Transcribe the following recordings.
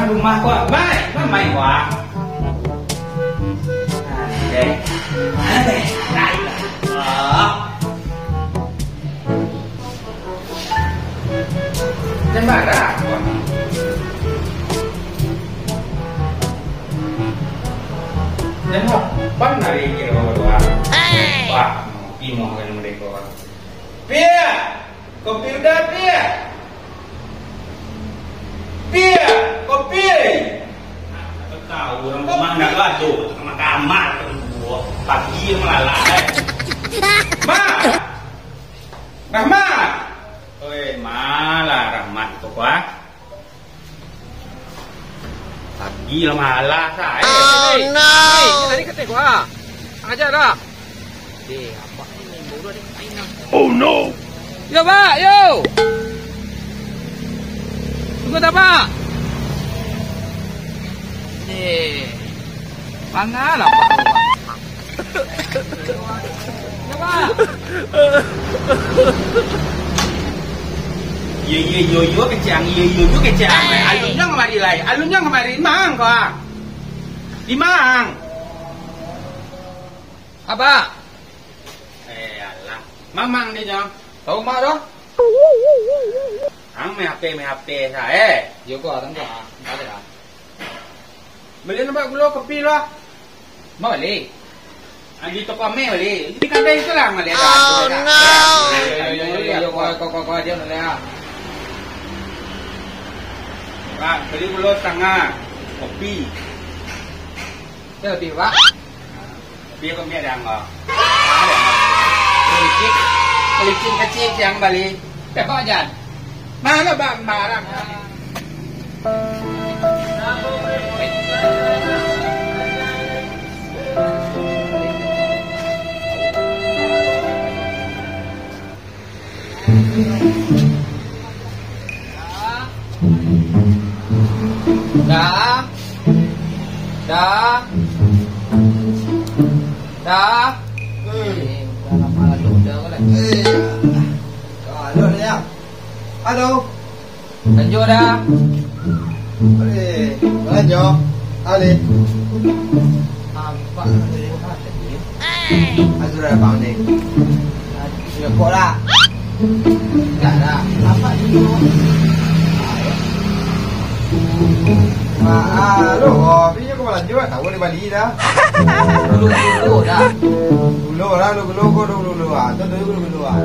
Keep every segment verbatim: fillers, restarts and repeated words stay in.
Rumah ko, mai, mai, mai, wah. Adeh. Adeh. Lain lah. Wah. Jan marah, wah. Jan lapan hari kiro, wah. Hei! Wah, pimoh kan mereka, wah. Pia! Kopi udah, Pia! Pia! Kopi! Tahu urang rumah nak gaduh, kamar-kamar, pagi malah, eh. Ma! Rahmat! Oi, malah Rahmat tu, ah. Pagi lah malah, sa, eh. Oh, no! Eh, tadi kata gua, aja dah. Eh, apa ini? Baru ada mainan. Oh, no! Yo, Pak, yo! Tunggu tak, Pak? Eh, pangalah, Pak. Yo, Pak. Yo, yo, yo, yo, kecang. Yo, yo, yo, kecang. Alun nyo kamari lai. Alun nyo kamari. Mang, kau, ah. Di mang. Apa? Eh, alah. Mamang ni nyo. Tahu mak tu? Ang main H P, main H P sae. Yo ko, tangga. Ada lah. Beli nampak gulo kopi lah. Mau beli? Ah, di toko ame beli. Di kadai tu lah, mah, lihat. Oh, no. Yo, yo, yo, yo, ko, ko, ko, ko aja lah. Pak, beli gulo setengah. Kopi. Yo, lebih, Pak. Bia kami ada anggo. Kelicik, kelicik kecil yang bali. Tembak jan. Mana bang barang? Dah. Dah. Dah. Hmm. Eh, dah lama lalu dah ko lah. Eh. Kalau dia. Halo. Lanjut dah. Alih, balanjo. Alih. Nampak alih. Azura abang ni. Rokok lah. Enggak lah. Apa dulu? Ah, lu, oh, bini aku balanjo, tahu dia bali dah. Dulu dah. Dulu lah, lu, lu, lu, lu, lu, ah, tu, tu, lu, lu, ah.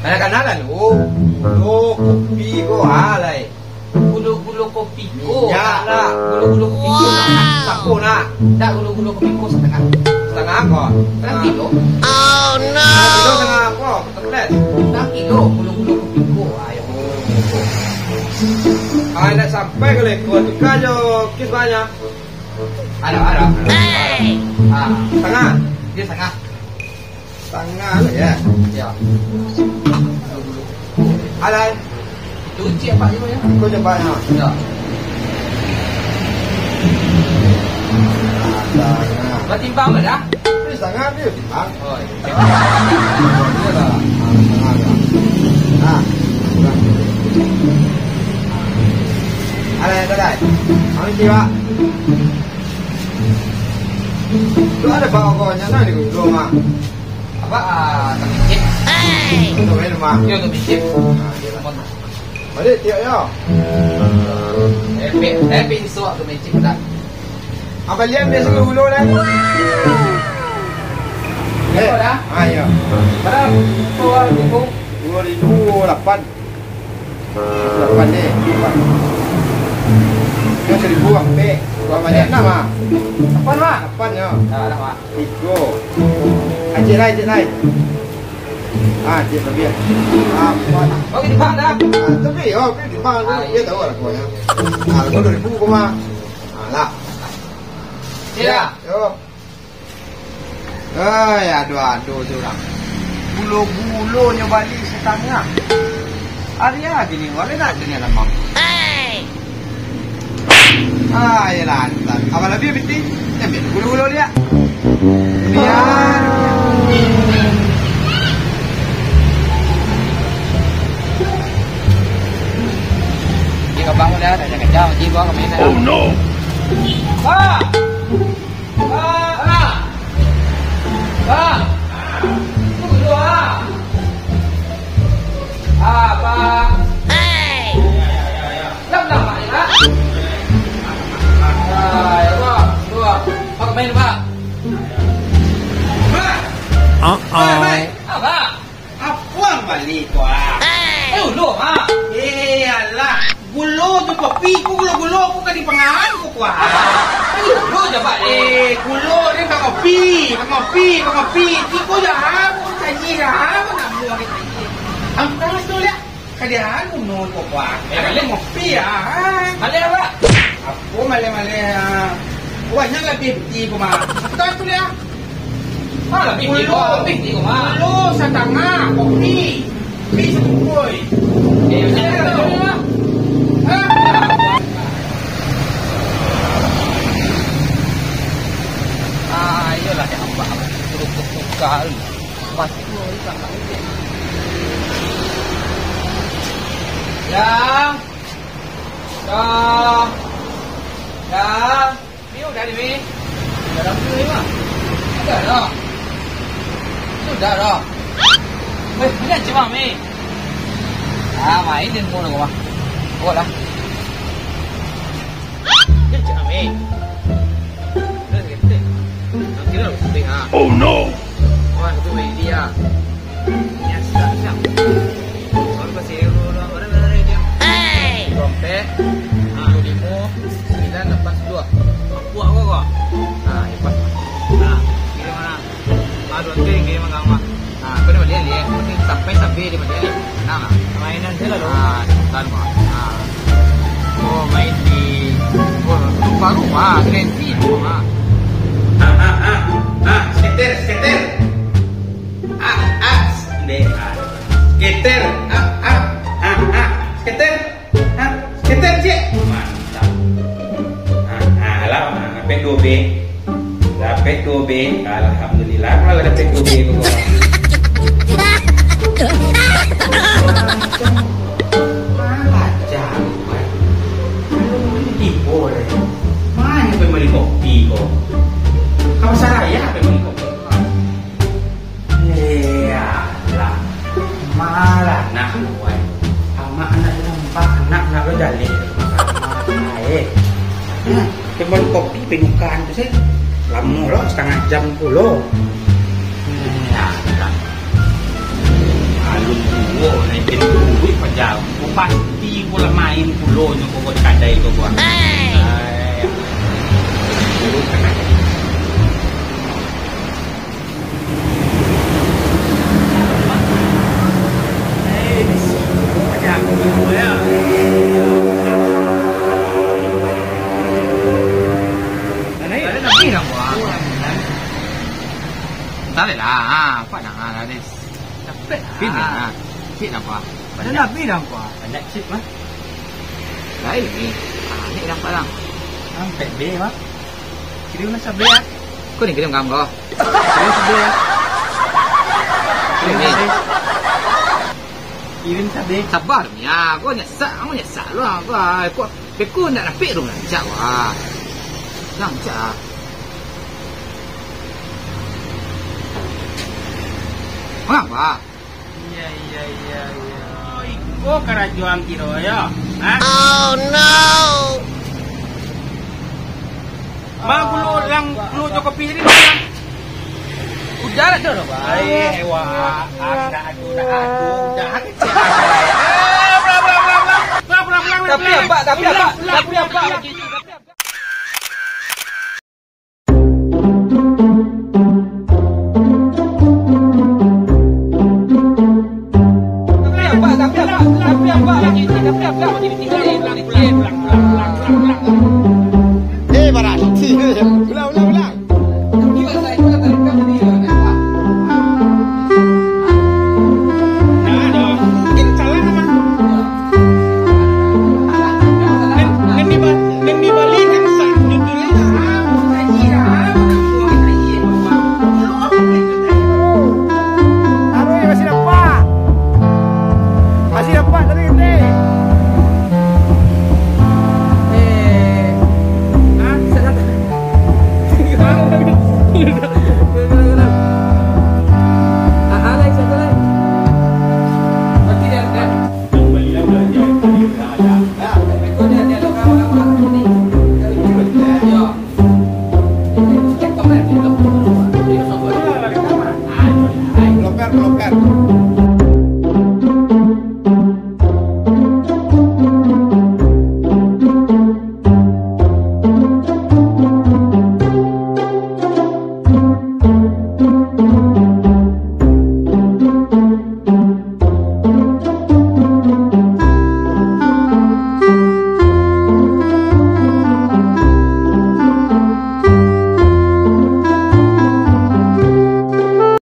Kanak-kanak lah lu. Lu, kopi ko, ah, lai. Gulo-gulo kopi ko. Minyak lah. Gulo-gulo kopi ko. Sapo nak? Ndak, gulo-gulo kopi ko satangah. Satangah ko? Satangah kilo. Oh, no. Satangah kilo satangah apo? Toples. Satangah kilo gulo-gulo kopi ko. Ayo. Ah, ndak sampai ka leko. Tuka jo kis banyak. Ada, ada. Hei. Ah, satangah. Dia satangah. Tangah lah, ya. Ya. Alai. Itu cik apa dia, ya? Kau cepat, ha? Ya. Tangah. Batimbang lah dah? Ini tangah dia timbang. Oh, iya. Dia lah. Ha, tangah dah. Ha. Alai, alai. Mana cik, Pak? Tu ada bawa-bawa nyana di gunung, Mak. Apa, ah, tak micip? Untuk main rumah. Yo, tak micip. Ah, iya lah. Balik tiap yo. Epic, epic suak tu micip dah. Apa lihat biasa dulu dah? Eh, dah? Ah, iya. Berapa? Dua ribu lapan. Lapan ni, lapan. Kan seribu ampek. Dua banyak enam ah. Lapan, Mak? Lapan, ya. Dah, dah, Mak. Tigo. Ah, cik lai, cik lai. Ah, cik lebih. Lapan. Oke, di bang dah. Ah, tapi, oh, oke, di bang tu, ah, dia tahu lah pokoknya. Ah, kau dua ribu kau mah. Ah, lah. Cik dah. Yo. Ai, ado-ado se urang. Gulo-gulonyo bali satangah. Ari aja ni, wale nak dunia lamang. Ai, lantak. Apo labiah piti? Ambil gulo-gulo dia. Biar. Ka bangun dah, dah kacau, jiwa kami dah. Oh no. Pak! Pak! Pak! Pak! Tunggu dulu, ah. Ah, Pak. Lam, lam, Pak, ya, Pak. Ah, ya, Pak. Dua. Pak, main, Pak. Pak! Ah, ah. Pak, Pak. Apa ang bali ko, ah? Eh, ulo, Mak. Eh, alah. Gulo jo kopi, ko gulo-gulo, ko ka dipangan ko, ko, ah. Eh, ulo je, Mak. Eh, gulo ni ka kopi, ka kopi, ka kopi. Iko je, ah, ko caji je, ah, ko namuah ni caji. Ang keras tu, liak. Kadian bunuh ko, ko, ah. Eh, balik. Ka kopi, ah. Balik, Mak. Apo maleh-maleh, ah. Banyak lah piti ko, Mak. Sudah tu, liak. Alah, piti ko, piti ko, Mak. Gulo satangah, kopi. Kopi sabungkuih. Eh, macam mana tu, Mak? Hah? Ah, iyolah, dia nampak. Terus tukar. Pasti mau ikan, Mak. Ya. Ya. Ya. Ni udah ni, Mi. Dalam tu ni, Mak. Sudah dah. Sudah dah. Weh, banyak cemam, Mi. Ah, main je semua dah, Mak. Bawa lah. Banyak cemam, Mi. Udah, sakit. Nanti lah, pusing, ah. Oh, no. Wah, itu main dia. Nyasar siap. Baru kasih dulu, dulu, dulu, dulu, dulu. Dompet, tujuh limo, sembilan lapan dua. Apuak ko, ko. Nah, ipas. Nah, kirim mana? Ah, dompet kirim mana, Mak? Nah, kau dah balik, lihat. Penting sampai, sampai dia balik. Nah, lah. Mainan saja lah, lo. Ah, cepetan, Mak. Nah. Oh, main di, oh, lupa rumah, Glenville rumah. Ah, ah, ah. Ah, skater, skater. Ah, ah, deh, ah. Skater, ah, ah, ah, ah, skater, ah, skater, cek. Mantap. Ah, ah, lah, ah, dapek duo B. Dapek duo B. Alhamdulillah, kalau dapek duo B tu, kawan. Macam, ah, macam, kawan. Kalau tibo deh. Mana pembeli kopi ko? Kawasan raya pembeli kopi. Iyalah, malah nak buat. Amak anak tu nampak anak nak lo jaleh. Eh, cuman kopi penukan tu sih. Lamo lo, setengah jam pulo. Iyalah. Alun duo naikin duit paja. Pasti pulo main pulo nyo kok di kadai tu, Bang. Hei. Ai. Entah lah, ha, apa nak, ha, Laris? Capek lah. Pilih lah. Cik nak apa? Banyak. Dah habis dah, Pak. Banyak chip mah. Lain ni. Ah, ni dah palang. Sampai B, Pak. Kirim lah sebelah. Kau ni kirim gambar. Kirim sebelah. Kirim ni. Kirim sabe. Sabar ni. Ah, kau nyasak, kau nyasak lu ah. Kau, kau, kau nak rapik tu rancak wah. Rancak ah. Mangapa? Iya, iya, iya, iya. Oh, iko karajoan kiro yo. Hah? Oh, no. Mah gulo lang, gulo jo kopi tadi, Bang. Udah lah tu, Bang. Ai, wah, ah, dah adu, dah adu, dah adu. Tapi apa, tapi apa, tapi apa lagi? Eh, barati.